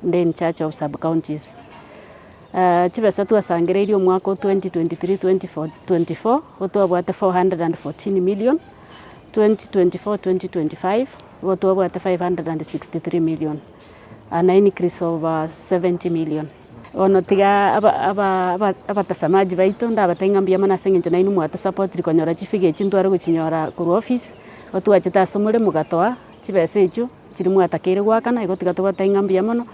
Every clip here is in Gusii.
Nde in charge of sub counties. Chibesa twasangereirie omwaka o 2023 2024 igo twabwate 414 million, 2024 2025 igo twabwate 563 million, an increase of 70 million. Bono tiga aba aba aba abatasamaji baito ndabatebie ng'a mbuya mono ase eng'encho nainwe mwatosapotiri konyora chifigure echi ntware gochinyora korwa office, igo twachete ase more mogatoa chibesa echio. Chiria mwatakeire goakana, igo tiga tobatebie ng'a mbuya mono,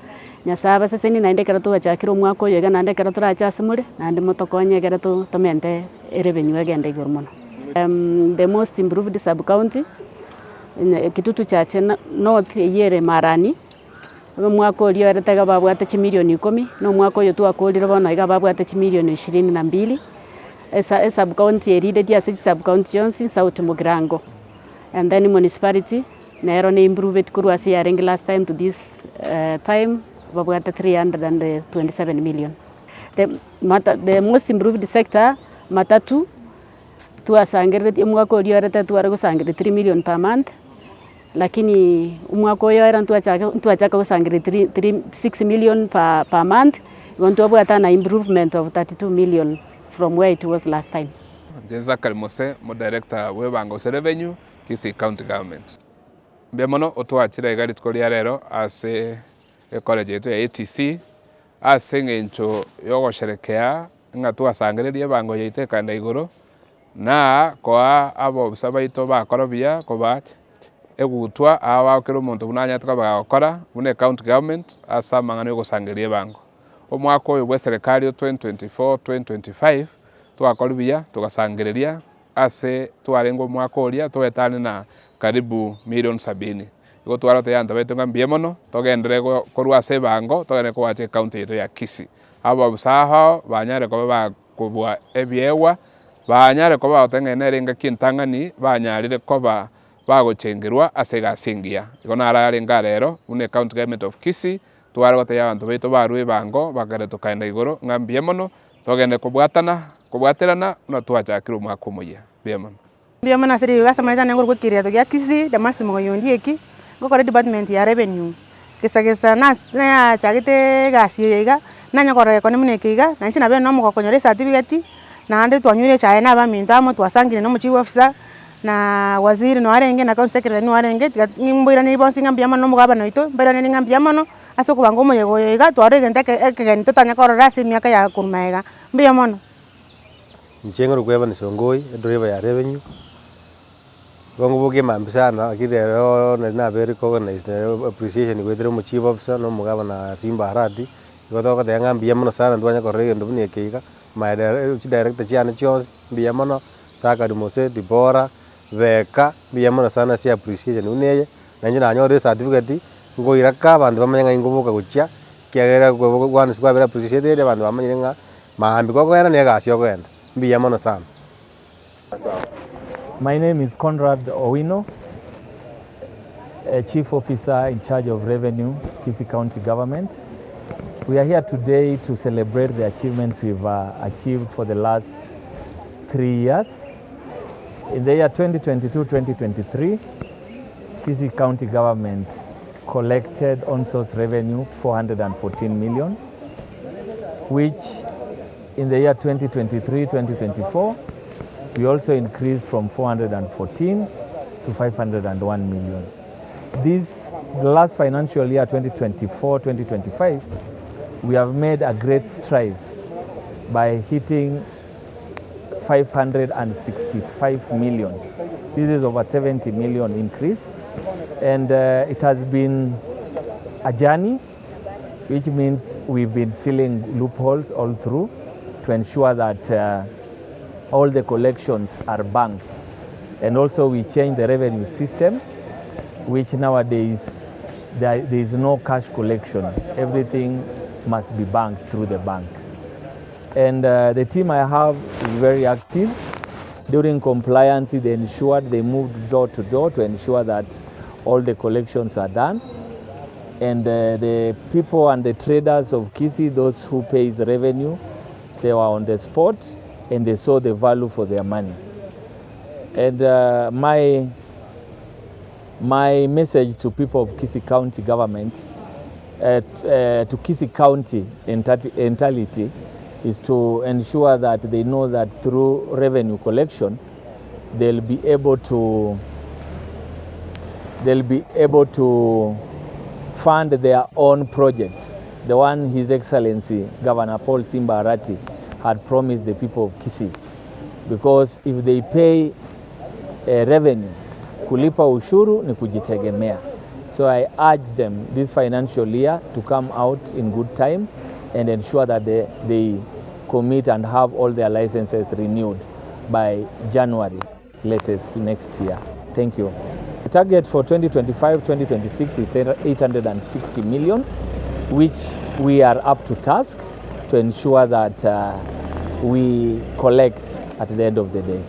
Nyasaye abasesenie naende ekero twachakire omwaka oyo iga naende ekero torache ase more, naende motokonye ekero to tomente erevenue egende igoro mono. The most improved sub county, Kitutu Chache North eywo ere Marani, omwaka oria oerete iga babwate chimilioni ikomi, na omwaka oyo twakorire bono iga babwate chimilioni ishirini na mbili, esa esub county erideti ase chisub county chionsi, South Mugirango, and then municipality. Nero ne improved korwa ase yarenge last time to this time babwate 327 million. The mata the most improved sector matatu twasangereretie omwaka oria orete tware gosangereria 3 million per month lakini omwaka oyo ere ntwachake ntwachaka gosangereria 3 3 6 million per per month igo ntwabwate an improvement of 32 million from where it was last time. Inche Zachary Mose, omodirector bw'ebango gose revenue, Kisii County Government. Mbuya mono otwachire iga rituko ria rero ase ecollege yaito ya ATC ase eng'encho yogosherekea ng'a twasangereria ebango yaito ekaenda igoro na koa abobisa baito bakora buya koba egutwa aa bagokera omonto buna anyarete koba gagokora buna ecounty government ase amang'ana ya ogosangereria ebango. Omwaka oyo bwa eserekari o 2024 2025 twakori buya togasangereria Ase twarenge omwaka oria toetane na karibu milioni sabini. Igo twarotebia abanto baito ng'a mbuya mono, togenderere korwa ase ebango, togenderere koacha ecounty yaito ya Kisii. Ababusa ao banyare koba bakobua ebiegwa, banyare koba bagoteba ng'a nere engaki entang'ani banyarire koba bagochengerwa ase egasi engiya. Igo naro arenge arero buna ecounty government of Kisii, tware gotebia abanto baito barue ebango bakagenda tokaenda igoro ng'a mbuya mono, Togende kobwatana, kobwaterana, buna twachakire omwaka omoyia. Mbuya mono. Mbuya mono ase rirorio ase amaete ane nkorokwa ekiririato gia Kisii, Damaris Mogoyi Ondieki, ngokora edepartment ya revenue. Gesa gesa nase nachagete egasi eye iga, nanya korora egekone buna eke iga, na inche nabere na omogoko konyora ecertificate, naende twanywire echae na abaminto amo twasangire na omochief officer, na waziri noo arenge na county secretary nigo arenge, tiga mboiranerie bonsi ng'a mbuya mono na omogabana oito, mbairanerie ng'a mbuya mono. Ase okobanga omoyega oyo iga, twarora egento eke ekegeni totanya korora ase emiaka ya korwa magega. Mbuya mono. Inche ng'orokwa Evans Ongoi, edriver ya revenue, igo ngobokia mambia sana lakini rero nari nabeire recognized appreciation goetera omochief officer na omogabana Simba Arati, igo togoteba ng'a mbuya mono sana ntwanye korora egento buna eke iga, my dire chidirector chiane chionsi mbuya mono, Zachary Mose, Deborah, Beka, mbuya mono sana ase appreciation buna eye, Nainche nanyore ecertificate, nkoira ka abanto bamanye ng'a inkoboka gochia, ekiagera once kwabera appreciated abanto bamanyire ng'a maambia kogenda na egasi okogenda, mbuya mono sana. My name is Conrad Owino, a Chief Officer in charge of Revenue, Kisii County Government. We are here today to celebrate the achievements we've uh, achieved for the last 3 years. In the year 2022-2023, Kisii County Government collected on-source revenue 414 million, which in the year 2023-2024, we also increased from 414 to 501 million. This last financial year 2024-2025, we have made a great stride by hitting 565 million. This is over 70 million increase and uh, it has been a journey which means we've been filling loopholes all through to ensure that uh, all the collections are banked. And also we changed the revenue system, which nowadays there, there is no cash collection. Everything must be banked through the bank. And uh, the team I have is very active. During compliance, they ensured they moved door to door to ensure that all the collections are done. And uh, the people and the traders of Kisii, those who pays revenue, they were on the spot and they saw the value for their money. And uh, my, my message to people of Kisii County government To Kisii County entirety is to ensure that they know that through revenue collection they'll be able to they'll be able to fund their own projects, the one His Excellency Governor Paul Simba Arati had promised the people of Kisii. Because if they pay revenue, kulipa ushuru ni kujitegemea. So I urge them this financial year to come out in good time and ensure that they commit and have all their licenses renewed by January latest next year. Thank you. The target for 2025-2026 is 860 million, which we are up to task to ensure that we collect at the end of the day.